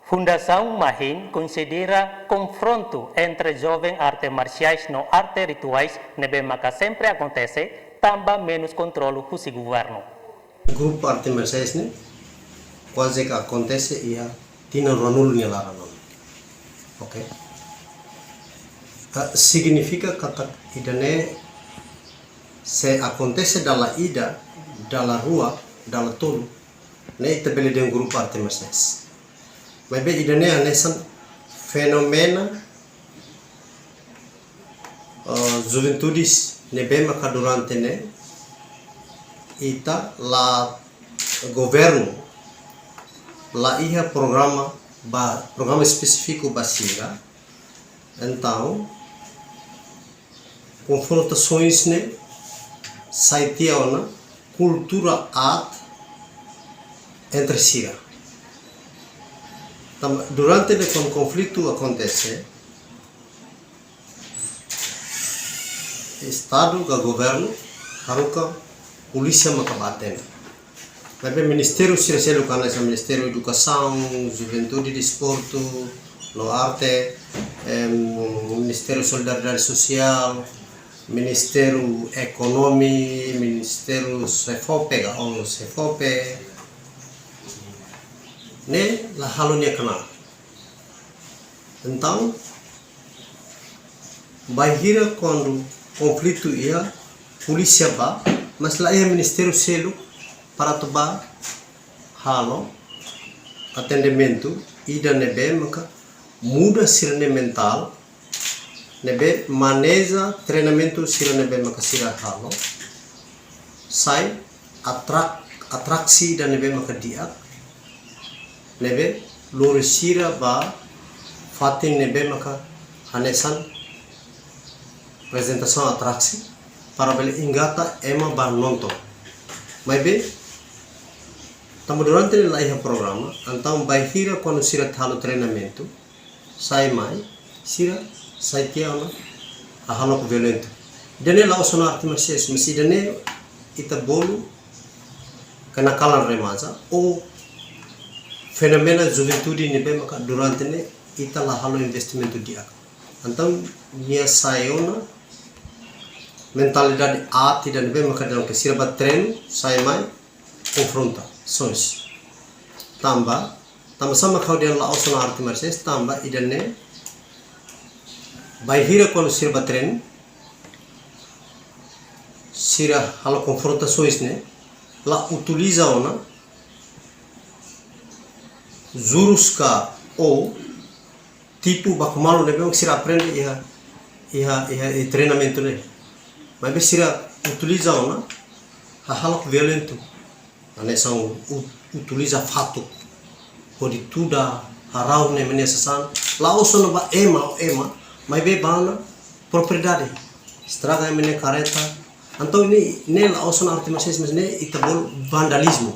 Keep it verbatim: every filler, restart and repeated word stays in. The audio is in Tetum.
Fundasaun Mahin konsidera konfrontu entre joven arte marsiais no arte rituais ne'ebé maka sempre akontese tanba menus kontrolu husi governu. Grupu arte marsiais ne'e kuaze ke akontese iha tinan ruanulu nia laran ona. Oke. Ah, signifika katak ida-ne'e se akontese dala ida, dala rua, dala tolu, ne'e ita bele dehan grupu arte marsiais. Maibé ida-ne'e hanesan fenómenu, eh, juventudes ne'ebé maka durante ne'e ita la, governu la iha programa ba, programa espesífiku ba sira. Entaun, konfrontasoens ne'e sai tiha ona kultura aat entre sira. Tanba durante ne'e kuandu konflitu akontese, Estadu ka governu haruka polísia maka bá atende. Maibé ministériu sira seluk hanesan Ministériu Edukasaun, Juventude, Desportu no Arte, em, Ministériu Solidariedade Sosiál, Ministériu Ekonomia, Ministériu SEFOPE ka ONU SEFOPE, ne'e la halo nia knaar. Entaun, bainhira kuandu konflitu iha, polísia bá, mas la iha ministériu seluk para atu bá halo atendimentu ida ne'ebé maka muda sira-nia mentál, ne'ebé maneja treinamentu sira ne'ebé maka sira halo, sai atrak-, atraksi ida ne'ebé maka di'ak, ne'ebé lori sira ba fatin ne'ebé maka hanesan aprezentasaun atraksi para bele engata ema ba nonton. Maibé, tanba durante ne'e la iha programa, entaun bainhira kuandu sira halo treinamentu, sai mai, sira sai tiha ona hahalok violentu. Ida-ne'e la'ós ona arte marsiais, mas ida-ne'e ita bolu kenakalan remaja ou fenómenu juventude ne'ebé maka durante ne'e ita la halo investimentu di'ak. Entaun nia sai ona mentalidade aat ida ne'ebé maka durante sira bá treinu, sai mai, konfrontasoens. Tanba, tanba sá mak ha'u dehan la'ós ona arte marsiais, tanba ida-ne'e, bainhira kuandu sira bá treinu, sira halo konfrontasoens ne'e, la utiliza ona jurus ka ou tipu baku malu ne'ebé sira aprende iha, iha, iha, iha treinamentu ne'e. Maibé sira utiliza ona hahalok violentu. Hanesan u-, u-, utiliza fatuk hodi tuda, harau nia ema nia sasán. La'ós ona ba ema ou ema, maibé ba ona propriedade. Estraga ema nia karreta. Entaun ne'e, ne'e la'ós ona arte marsiais, mas ne'e ita bolu vandalizmu.